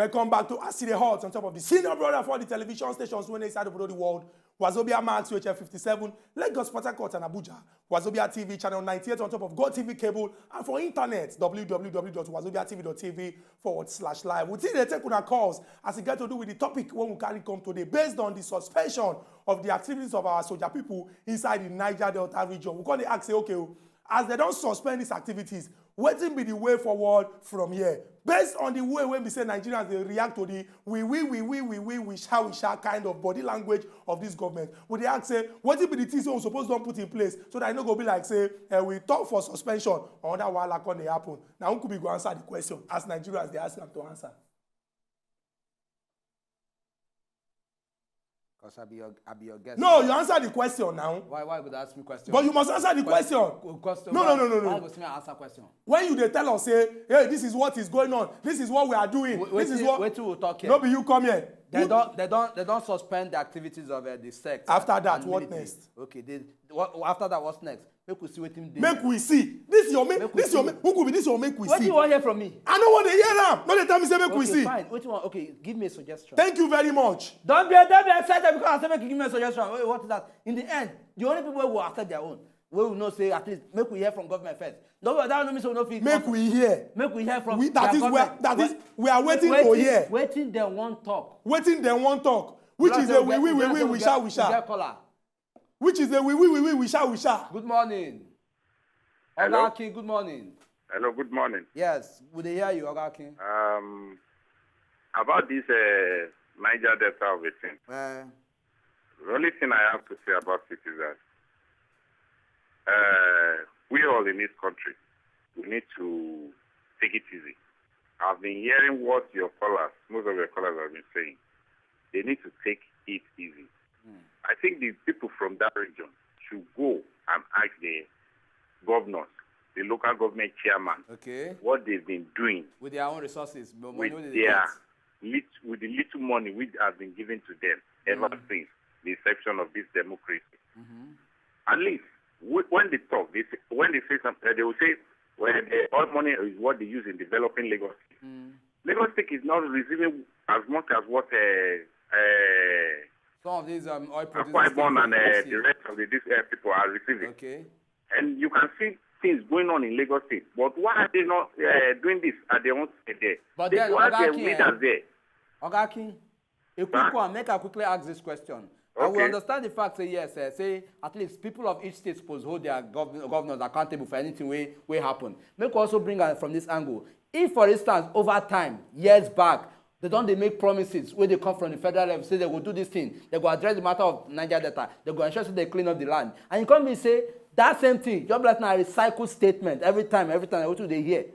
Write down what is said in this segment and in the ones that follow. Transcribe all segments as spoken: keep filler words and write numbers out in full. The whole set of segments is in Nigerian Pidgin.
Welcome back to Aside Hot on top of the senior brother for the television stations when they side of the world. Wazobia Max, U H F fifty-seven, Lagos, Port Harcourt, and Abuja. Wazobia T V channel ninety-eight on top of Go T V cable and for internet, w w w dot wazobia t v dot t v forward slash live. We think they take on our calls as it get to do with the topic when we carry come today based on the suspension of the activities of our soldier people inside the Niger Delta region. We call the ask, say, okay, oh, as they don't suspend these activities, wetin be the way forward from here? Based on the way when we say Nigerians they react to the we we we we we we we sha we sha kind of body language of this government, we dey ask say wetin be the things wey we suppose don put in place so that e no go be like say eh, we talk for suspension, another wahala come dey happen. Na Nkubi go answer the question as Nigerians dey ask am to answer. Because I be your, I be your guest. No, you answer the question now. Why, why would you ask me question? But you must answer the question. Question. No, no, no, no, no. Why go see me answer question? When you dey tell us say, hey, this is what is going on, this is what we are doing, Wait, this is wait, what. Wait till we talk here. No be you come here. They Who- don't, they don't, they don't suspend the activities of uh, the sect. After that, and what military. Next? Okay. They, what, after that, what's next? Make we see what him did. Make we see. This your make. Make we This your see. Make. Who could be this your make we What do see? You want hear from me? I no wan dey hear am. No dey tell me say make we Okay, see. Fine. What you want? Okay, give me a suggestion. Thank you very much. Don't be, don't be excited because I say make you give me a suggestion. Wait, what is that? In the end, the only people who accept their own, we will know say at least make we hear from government first. No, that no mean say we no fit. Make we hear. Make we hear from. We, that their is where government. that is Wait- we are waiting to Wetin hear. Wetin dem wan talk? Wetin dem wan talk. Which is a we we we we we sha we sha. Caller. Which is a we we we we we sha we sha. Good morning. Hello? Oga Akin, good morning. Hello, good morning. Yes, we dey hear you, Oga Akin. Um, about this uh, Niger Delta of a thing, Uh, the only thing I have to say about it is that uh, we all in this country, we need to take it easy. I've been hearing what your callers, most of your callers have been saying. They need to take it easy. I think the people from that region should go and ask the governors, the local government chairman, okay. What they've been doing With their own resources, but with money wey they their get. lit- with the little money which has been given to them ever since the inception of this democracy. At least wh- when they talk, they say, when they say something, they will say, well, the, all money is what they use in developing Lagos. Lagos State is not receiving as much as what uh, uh, Some of these um, oil producing Akwa Ibom and uh, states the rest of the, these uh, people are receiving. Okay. And you can see things going on in Lagos State. But why are they not uh, doing this at their own state there? But they then, should have Oga their Akin, leaders there. Oga Akin, a quick one. Make I quickly ask this question. I will Okay. Understand the fact say yes, eh, say at least people of each state suppose hold their gov- governors accountable for anything wey wey happen. Make we also bring am from this angle. If, for instance, over time, years back, they don dey make promises wey dey come from the federal level, say they go do this thing, they go address the matter of Niger Delta, they go ensure say they clean up the land, and you come be say that same thing, just like na recycle statement every time, every time, wetin we dey hear.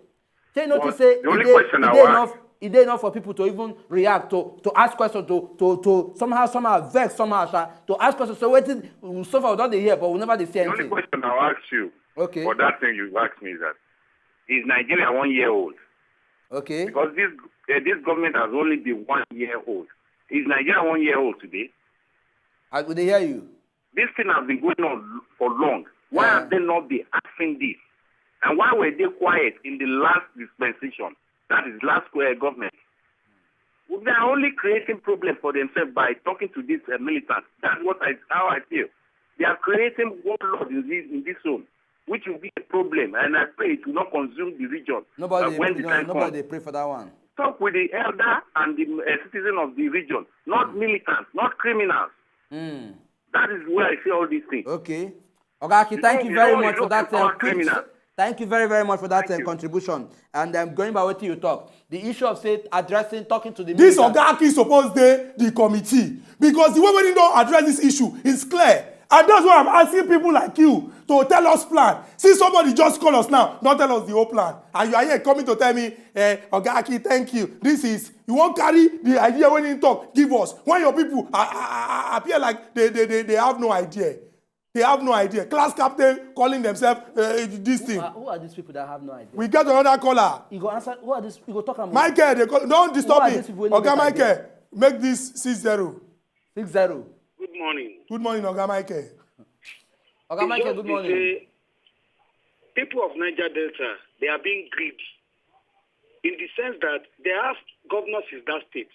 Shey you notice But say the e only dey question e I dey want- enough e dey enough for people to even react, to to ask questions, to to to somehow somehow vex somehow sha, to ask questions. So wetin, so far we don dey hear but we never dey see The only anything. Question I'll ask you Okay. For that thing you asked me is that is Nigeria one year old? Okay. Because this uh, this government has only been one year old. Is Nigeria one year old today? I go dey hear you. This thing has been going on for long. Why Yeah. Have they not been asking this? And why were they quiet in the last dispensation? That is last uh, government. They are only creating problem for themselves by talking to these uh, militants. That's what I how I feel. They are creating warlord in this in this zone, which will be a problem. And I pray it will not consume the region. Nobody uh, dey when you the know, time nobody comes. Dey pray for that one. Talk with the elder and the uh, citizen of the region, not militants, not criminals. Mm. That is where I see all these things. Okay. Oga Akin, thank you You very know, much you for that know, um, all quick. Criminals. Thank you very very much for that Thank um, you. Contribution. And um, going by what you talk, the issue of say addressing, talking to the This militants- Oga Akin suppose dey the committee because the way wey he don address this issue is clear, and that's why I'm asking people like you to tell us plan. See somebody just call us now, don tell us the whole plan, and you are here coming to tell me, eh, Oga Akin, thank you. This is you wan carry the idea wey he talk give us when your people are, are, are, appear like they, they, they, they have no idea. They have no idea. Class captain calling themselves uh, this thing. Who are, who are these people that have no idea? We get another caller. You go answer. Who are these? You go talk am. Michael, they call. Don't disturb Who are me. These people wey no Oga get Michael, idea? Make this six zero. Six zero. Good morning. Good morning, Oga Michael. Oga Michael, Just good to morning. Say, people of Niger Delta, they are being greedy. in the sense that they have governors in that state.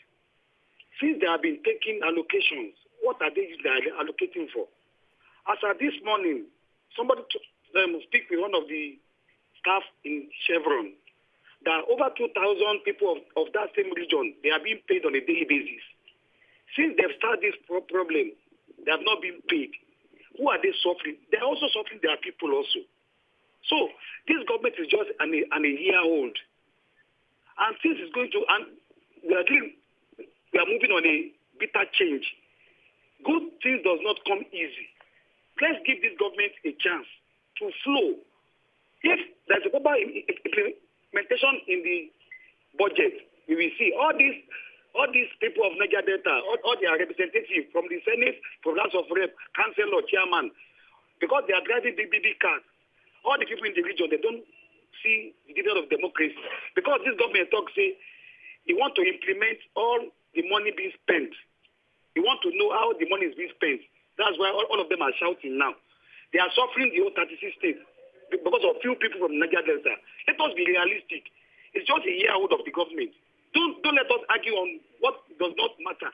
Since they have been taking allocations, what are they using, they are allocating for? As at this morning, somebody to, um, speak with one of the staff in Chevron that over two thousand people of, of that same region, they are being paid on a daily basis. Since they've started this pro- problem, they have not been paid. Who are they suffering? They're also suffering their people also. So this government is just an, an a year old. And things is going to, and we are doing, we are moving on a bitter change. Good things does not come easy. Let's give this government a chance to flow. If there's a proper im- im- implementation in the budget, we will see all these, all these people of Niger Delta, all, all their representatives from the Senate, from House of Rep, Councillor, Chairman, because they are driving big, big, big cars. All the people in the region, they don't see the detail of democracy. Because this government talks say they want to implement all the money being spent. They want to know how the money is being spent. That's why all, all of them are shouting now. They are suffering the whole thirty-six states because of few people from Niger Delta. Let us be realistic. It's just a year old of the government. Don't don't let us argue on what does not matter.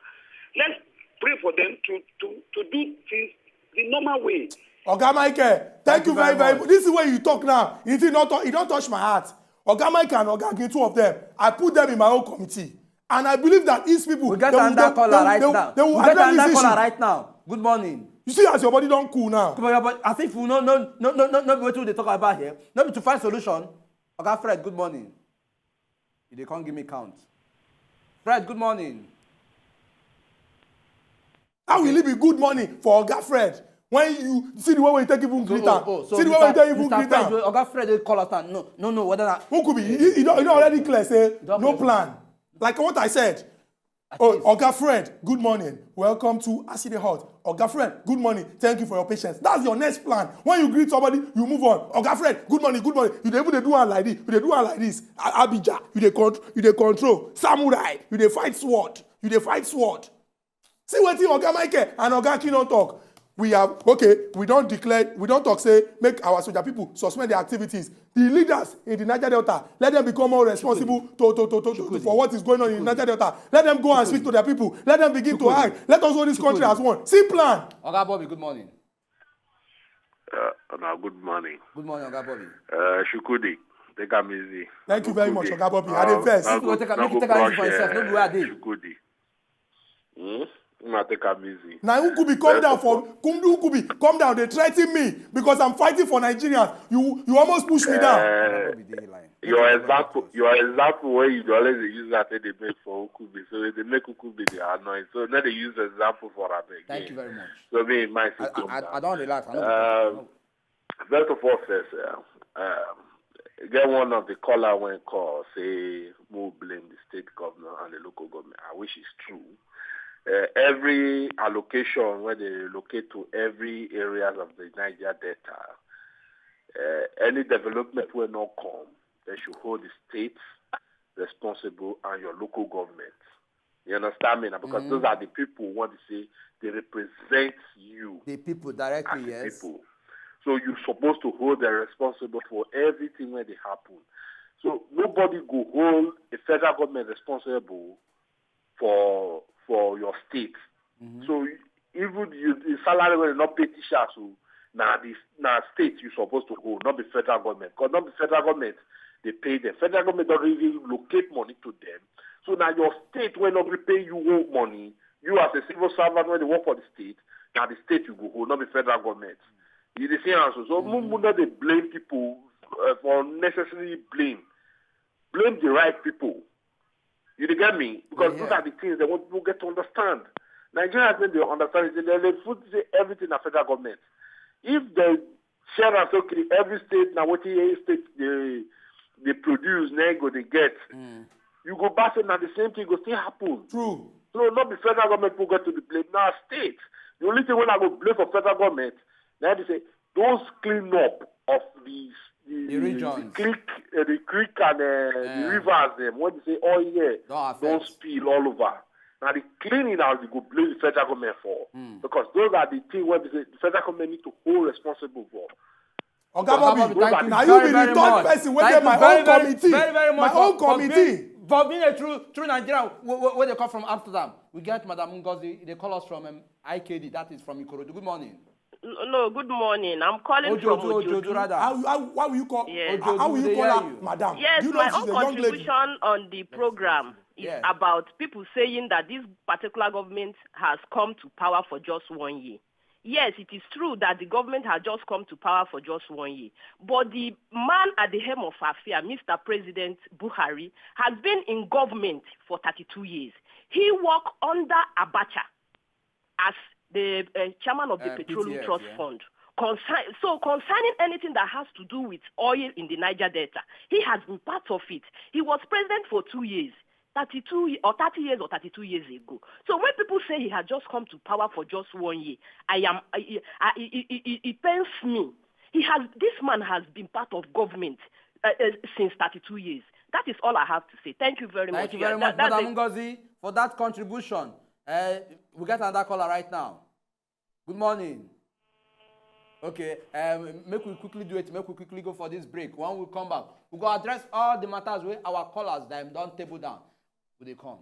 Let's pray for them to to to do things the normal way. Oga Michael, thank, thank you, you very, very much. This is where you talk now. You think not, you don't touch my heart. Oga Michael and Oga Gin, two of them, I put them in my own committee. And I believe that these people, we get they, another they, caller they, right they, now. They will we get another caller right now. Good morning. You see, as your body don't cool now. Come on, your body, as if we no no no no no no be wetin we dey talk about here. No be to find solution. Oga Fred, good morning. You dey come give me count. Fred, good morning. How will it be good morning for Oga Fred when you see the way we take even greet am? Oh, oh, so see the way we take even greet am. Oga Fred dey call us now. No, no, no. Whether na who could be? He, he, don, he don already clear say no plan. Like what I said. Oh, Oga Fred, good morning. Welcome to As E Dey Hot. Oga Fred, good morning. Thank you for your patience. That's your next plan. When you greet somebody, you move on. Oga Fred, good morning, good morning. You dey even dey do am like this. You dey do am like this. Abija, you dey control. You dey control. Samurai, you dey fight sword. You dey fight sword. See wetin Oga Michael and Oga Akin don talk. We have, okay, we don declare, we don talk say make our soldier people suspend their activities. The leaders in the Niger Delta, let them become more responsible to, to, to, to, to, for what is going on in Niger Delta. Let them go and speak to their people. Let them begin to act. Let us hold this country as one. See plan. Oga Bobby, good morning. Uh, Oga, good morning. Good morning, Oga Bobby. Uh, Shukudi, take am easy. Thank you very much, Oga Bobby. I dey vex. If you go take am, make you take am easy for yourself. No be where I dey. Shukudi. Hmm? Una take am easy. Na Ukubi come down for Kumdu Ukubi come down dey threaten me because I'm fighting for Nigerians. You you almost push me down. Uh, your example, your example where you always use that they make for Ukubi, so they make Ukubi the annoying. So now they use example for am again. Thank you very much. So me, my I, I, I don't relax. I don't um, First of all, first, uh, um, get one of the caller when call say more blame the state governor and the local government. I wish it's true. Uh, every allocation where they relocate to every areas of the Niger Delta, uh, any development will not come. They should hold the state responsible and your local government. You understand me now? Because mm. those are the people who want to say they represent you. The people directly, yes. The people. So you're supposed to hold them responsible for everything when they happen. So nobody go hold a federal government responsible for for your state. Mm-hmm. So even you the salary when not pay teachers, so now this now state you're supposed to hold, not the federal government. Because not the federal government they pay them. Federal government don't really locate money to them. So now your state will not be pay you own money. You as a civil servant when they work for the state, now the state you go hold, not the federal government. You the see answer. So mm. Mumbu not they blame people uh, for unnecessary blame. Blame the right people. You dey get me? Because yeah. Those are the things that want people get to understand. Nigerians when they understand it, they, they put say everything na federal government. If they share am say okay, every state na wetin every state dey dey produce na go dey get. Mm. You go back say na the same thing go still happen. True. So no be federal government people get to be blame. Na state. The only thing when I go blame for federal government na be say those clean up of the the, the, the regions, the creek, uh, the creek and uh, yeah. The rivers them when they say oh yeah, don't spill all over. Now the cleaning out you go blame the federal government for mm. Because those are the things where the federal government need to hold responsible for. Oga Bobby, Bobby, thank you very, very much. Now you be the third person wey dey my own committee. Very, very much for, for being, for being a true, true Nigerian wey, wey, wey dey come from Amsterdam. We get Madam Ngozi, they call us from, um, I K D, that is from Ikorodu. Good morning. No, no, good morning. I'm calling Ojo, from Ojo, Ojo, Ojodu. Ojo, rather. How, how, why will you call? Yes. Ojo, how will you call her madam? Yes, my own contribution on the program is about people saying that this particular government has come to power for just one year. Yes, it is true that the government has just come to power for just one year, but the man at the helm of affairs, Mister President Buhari, has been in government for thirty-two years. He worked under Abacha as the, uh, chairman of the Petroleum Trust Fund. Concer-, so concerning anything that has to do with oil in the Niger Delta, he has been part of it. He was president for two years, thirty-two ye-, or thirty years or thirty-two years ago. So when people say he had just come to power for just one year, I am, I, I, I, it, it, it, it pains me. He has, this man has been part of government, uh, uh, since thirty-two years. That is all I have to say. Thank you very much. Thank you very much, Madam Ngozi, for that contribution. Uh, we get another caller right now. Good morning. Okay, um, make we quickly do it. Make we quickly go for this break. When we come back, we go address all the matters wey our callers dem don table down. We dey come.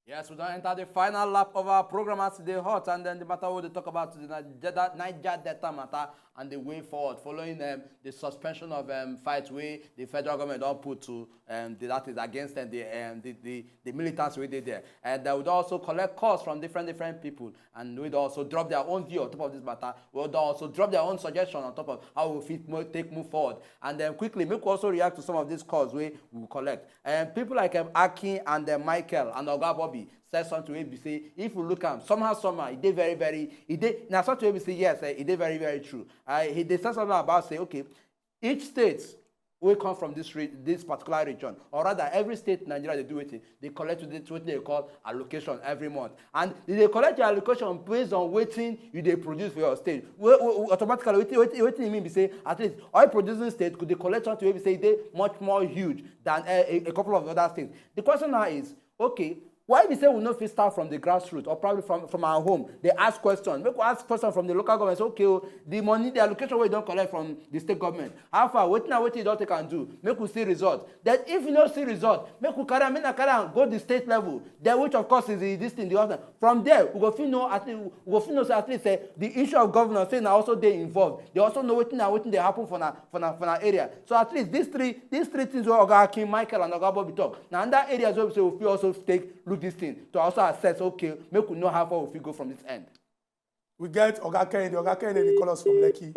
Yes, we don enter the final lap of our program as e dey hot, and then the matter we dey talk about today na Niger Delta matter and the way forward following, um, the suspension of, um, fight wey the federal government don put to, um, the, that is against, um, the, um, the, the, the militants wey dey there. And, uh, we don also collect calls from different, different people, and we don also drop their own view on top of this matter. We don also drop their own suggestion on top of how we fit mo-, take move forward. And then quickly, make we also react to some of these calls wey we collect. Um, people like, um, Akin and, um, Michael and Oga Bobby said something wey be say, if we look am somehow, somehow, e dey very, very, e dey, na something wey be say, yes, eh, e dey very, very true. I, he dey say something about say, okay, each state wey come from this re-, this particular region, or rather every state in Nigeria, dey do wetin, dey collect wetin, wetin dey call allocation every month. And you dey collect your allocation based on wetin you dey produce for your state. We, we, we automatically, wetin, wetin, wetin e mean be say, at least oil producing state go dey collect something wey be say e dey much more huge than, eh, a, a couple of other states. The question now is, okay, why be say we no fit start from the grassroots or probably from, from our home? They ask question. Make we ask question from the local government. Say, okay, oh, the money, the allocation wey you don collect from the state government, how far? Wetin na wetin you don take and do? Make we see result. Then if you no see result, make we carry am, make na carry am go the state level. Then which of course is the, this thing, the government. From there, we go fit know at least, we go fit know say at least, eh, the issue of governance say na also dey involved. They also know wetin na wetin dey happen for na, for na, for na area. So at least these three, these three things wey Oga Akin, Michael and Oga Bobby talk, na under areas wey we say we fit also take look this thing to also assess, okay, make we know how far we fit go from this end. We get Oga Kehinde. Oga Kehinde dey call us from Lekki.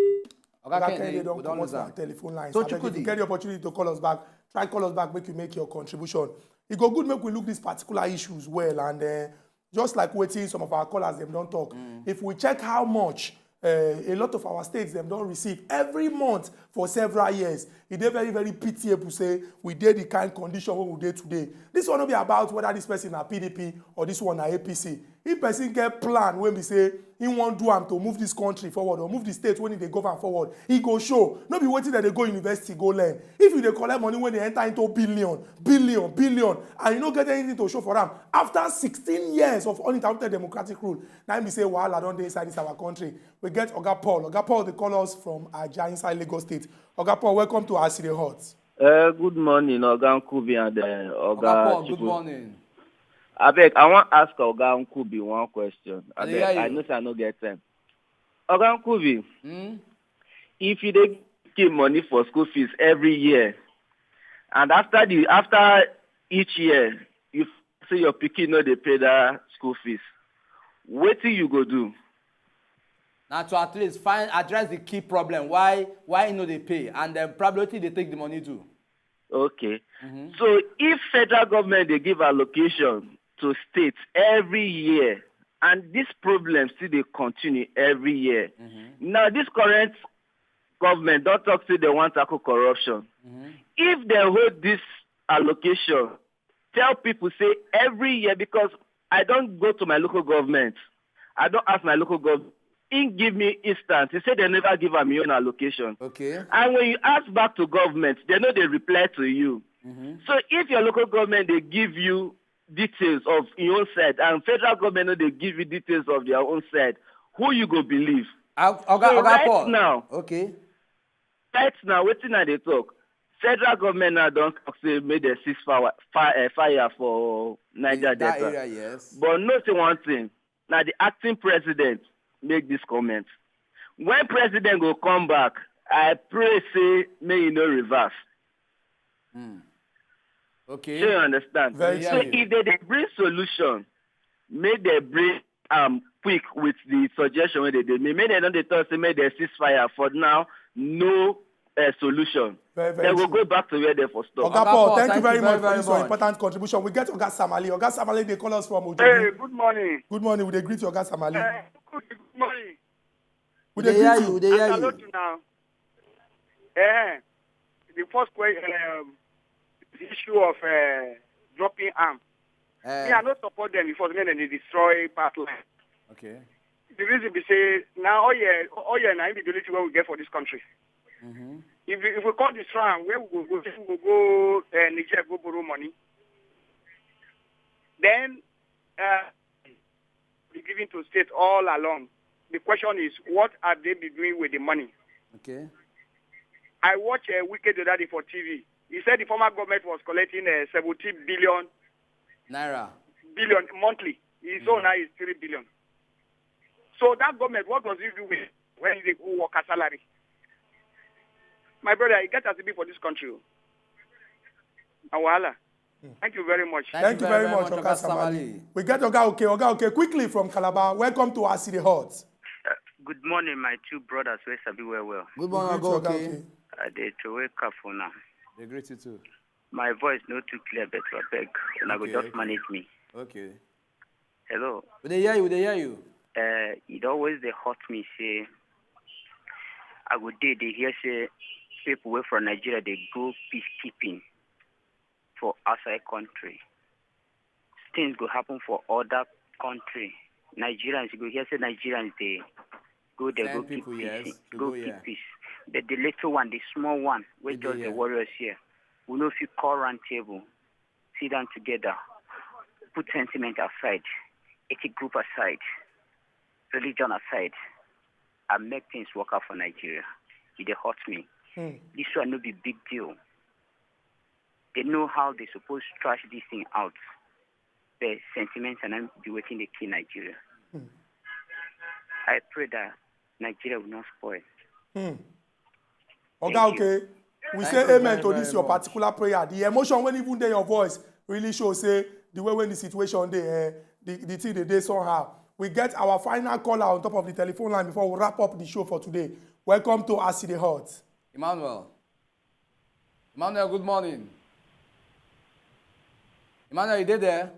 Oga Kehinde don comot for our telephone lines. So abeg, if you get the opportunity to call us back, try call us back, make you make your contribution. E go good make we look these particular issues well, and, uh, just like wetin some of our callers dem don talk, if we check how much, uh, a lot of our states dem don receive every month for several years, e dey very, very pitiable say we dey the kind condition wey we dey today. This one no be about whether this person na P D P or this one na A P C. If person get plan wey be say he wan do am to move this country forward or move the state wey he dey govern forward, he go show. No be wetin dem dey go university go learn. If you dey collect money wey dey enter into billion, billion, billion, and you no get anything to show for am, after sixteen years of uninterrupted democratic rule, na im be say wahala don dey inside this our country. We get Oga Paul. Oga Paul dey call us from Ajah inside Lagos State. Oga Paul, welcome to As E Dey Hot. Uh, good morning, Oga Nkubi and, uh, Oga Paul, good morning. Abeg, I wan ask Oga Nkubi one question. Abeg, I know say I no get time. Oga Nkubi, if you dey give money for school fees every year, and after the, after each year, you say your pikin no dey pay that school fees, wetin you go do? Na to at least find, address the key problem, why, why e no dey pay, and then probably wetin e dey take the money do. Okay. So if federal government dey give allocation to states every year, and this problem still dey continue every year, now this current government don talk say they wan tackle corruption. If they hold this allocation, tell people say every year, because I don go to my local government, I don ask my local government, He give me instance. He said they never give am your own allocation. Okay. And when you ask back to government, they know they reply to you. Mm-hmm. So if your local government they give you details of your own side and federal government no dey give you details of their own side, who you go believe? Oga, so Oga right Paul. Now, Okay. Right now, wetin I dey talk, federal government now don talk say make dem cease fire, fire, eh, fire for Niger That Delta. Area, yes. But know say one thing, na the acting president make this comment. When president go come back, I pray say make e no reverse. Hmm. Okay. Shey you understand? Very So true. If they dey bring solution, make dem bring am quick with the suggestion wey dem dey make. Make dem no dey talk say make dem cease fire. For now, no uh, solution. Very, very Dem go true. Go back to where dem for stop. Oga Paul, thank you thank very you much very, for very this your much. Important contribution. We get Oga Samali. Oga Samali, they call us from Ojodu. Hey, good morning. Good morning. We dey greet you, Oga Samali. Uh, good morning. We They dey hear greet you. you. They hear Hello you. To now. Uh, the first question, um, the issue of uh, dropping arm. Me, I Eh, no support them because then they destroy part line. okay. The reason be say now all year, all year now be the only thing wey we get for this country. Mm-hmm. If we, if we come this round, where we go, go, we go, go uh, Niger, go borrow money. Then uh, be given to state all along. The question is, what are they be doing with the money? Okay. I watched a uh, Wicked the other day for T V. He said the former government was collecting uh, seventeen billion Naira. Billion monthly. His own now is three billion. So that government, what does he do with when he go work a salary? My brother, he get as to be for this country. Oh. Na wahala. Thank you very much. Thank you very much, Oga Samali. We get Oga Okay. Oga Okay, quickly from Calabar. Welcome to As E Dey Hot. Good morning, my two brothers wey sabi well well. Good morning, Greet you, Oga Okay. I dey throway cap for now. They greet you too. My voice no too clear, but I beg, una go Okay, just okay. Manage me. Okay. Hello. We dey hear you. We dey hear you. Uh, it always dey hurt me say I go dey dey hear say people wey from Nigeria dey go peacekeeping for outside country. Things go happen for other country. Nigerians, you go hear say Nigerians dey go dey Send go keep people, peace, yes, to go go keep here. Peace. But the little one, the small one, wey Dey go just the here. Warriors here, we no fit call round table, sit down together, put sentiment aside, ethnic group aside, religion aside, and make things work out for Nigeria. E dey hurt me. Hmm. This one no be big deal. They know how they suppose trash this thing out. The sentiments and then be waiting the kill Nigeria. I pray that Nigeria will not spoil. Hmm. Thank Oga you. Okay, we Thank say you amen very, to very this your much. Particular prayer. The emotion when even there your voice really show say the way when the situation dey, eh, the, the thing dey dey somehow. We get our final caller on top of the telephone line before we wrap up the show for today. Welcome to As E Dey Hot. Emmanuel. Emmanuel, good morning. Emmanuel, you dey there?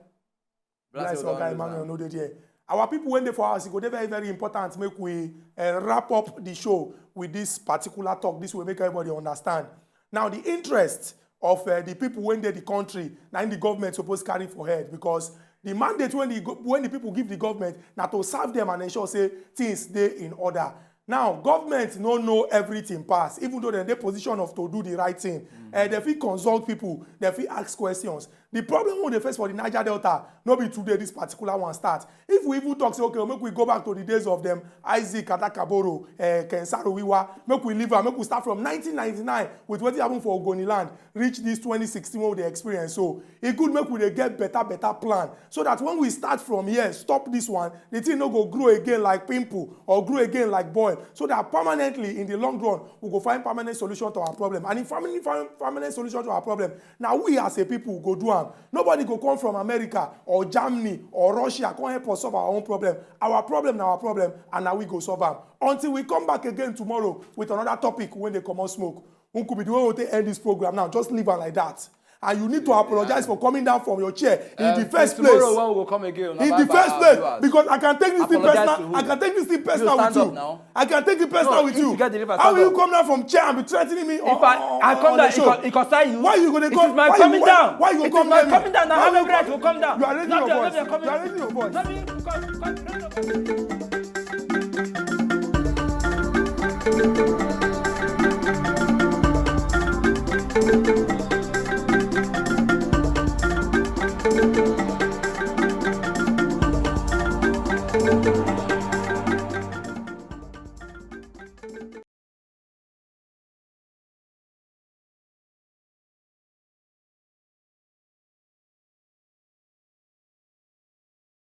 Bless Bless Oga Emmanuel no dey there. Our people when dey for house, e go dey very, very important make we uh, wrap up the show with this particular talk. This will make everybody understand. Now, the interest of uh, the people when dey the country, now in the government supposed carry for head because the mandate when the go- when the people give the government now to serve them and ensure say things dey in order. Now, government no know everything pass, even though dem dey position of to do the right thing. Eh, dem fit consult people, dem fit ask questions. The problem wey we dey face for the Niger Delta no be today this particular one start. If we even talk say, okay, make we go back to the days of them Isaac Atakaboro, eh, Kensaro Wiwa, make we leave am, make we start from nineteen ninety-nine with wetin happen for Ogoni land, reach this twenty sixteen wey we dey experience. So e good make we dey get better, better plan so that when we start from here, stop this one, the thing no go grow again like pimple or grow again like boil, so that permanently in the long run, we go find permanent solution to our problem. And if permanent, permanent solution to our problem, now we as a people go do am. Nobody go come from America or Germany or Russia come help us solve our own problem. Our problem na our problem, and now we go solve am. Until we come back again tomorrow with another topic when they come on smoke. Uncle, be the way we take end this program now. Just leave am like that. And you need to apologize for coming down from your chair in Uh, the first tomorrow place. When we go come again, In the first place, because I can take this thing personal. I can take this thing personal with you. I can take it personal with you. How will you come down from chair and be threatening me? If I, I come down, it, con- it concern you. Why you gonna It come? Is my Why coming you, down. Why you It is come my near me? Coming down. Now Why have you every right come- to come down. You are raising Not your your voice. Coming You are down. Raising your voice. Let me come, come, come.